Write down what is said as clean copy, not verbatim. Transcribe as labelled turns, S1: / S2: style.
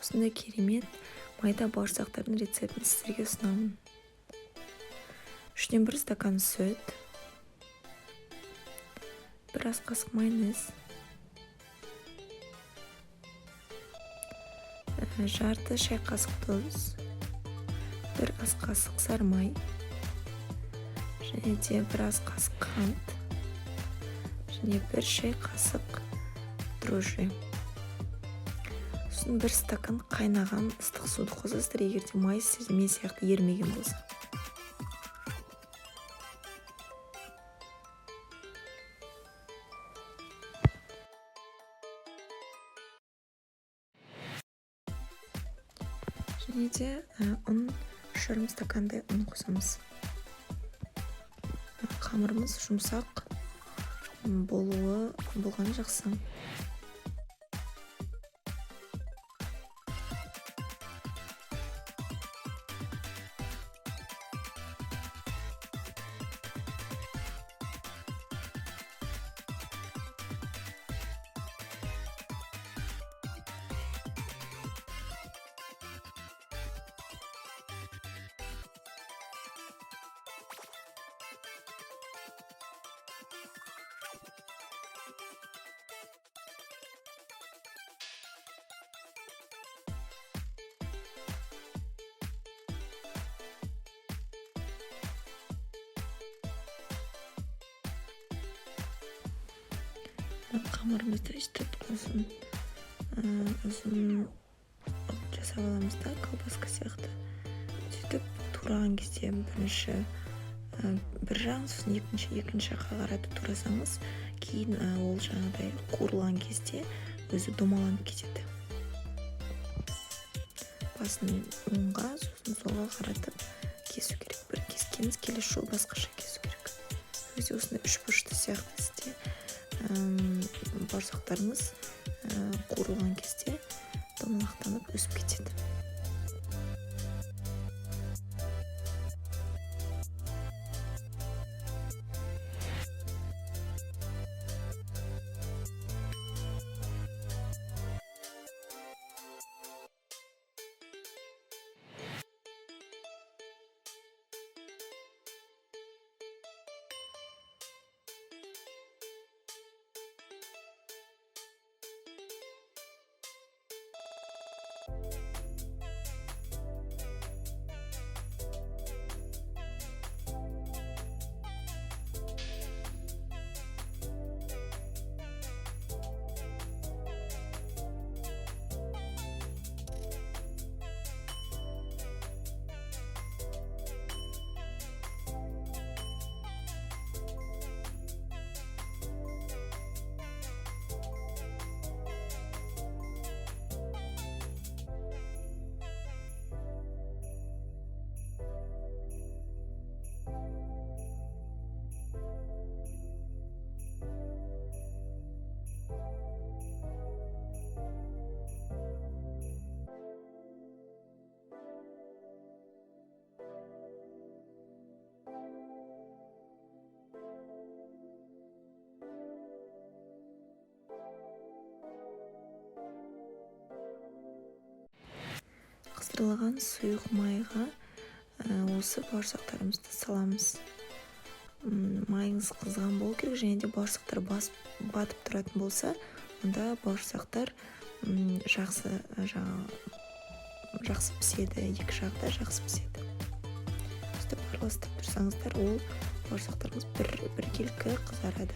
S1: Осындай керемет майда бауырсақтардың рецептін сіздерге ұсынамын. 1/3 стакан сүт, 1 ас қасық майонез, 1/2 шай қасық тұз, 1 ас қасық сары май, және де 1 ас қасық қант, және 1 шай қасық дрожжи. Сосын 1 стакан қайнаған ыстық суды қосасыздар, егер де май сіз мен сияқты ерімеген болса. Және де ұн, 3,5 стакандай ұн қосамыз. Қамырымыз жұмсақ болғаны жақсы. Қамырымызды өйстіп ұзын жасап аламыз да, колбаска сияқты. Сөйтіп тураған кезде бірінші бір жағын, сосын екінші жаққа қаратып турасаңыз, кейін ол жаңағыдай қуырылған кезде өзі домаланып кетеді. Басын оңға, сосын солға қаратып кесу керек. Бір кескеніңіз, келесі жолы басқаша кесу керек. Өзі осындай үш бұрышты сияқты сізде бауырсақтарыңыз қуырылған кезде домалақтанып өсіп кетеді. Қыздырылған сұйық майға осы бауырсақтарымызды саламыз. Майыңыз қызған болу керек, және де бауырсақтар батып тұратын болса, онда бауырсақтар жақсы піседі, екі жағы да жақсы піседі. Сөйтіп араластырып тұрсаңыздар, ол бауырсақтарыңыз біркелкі қызарады.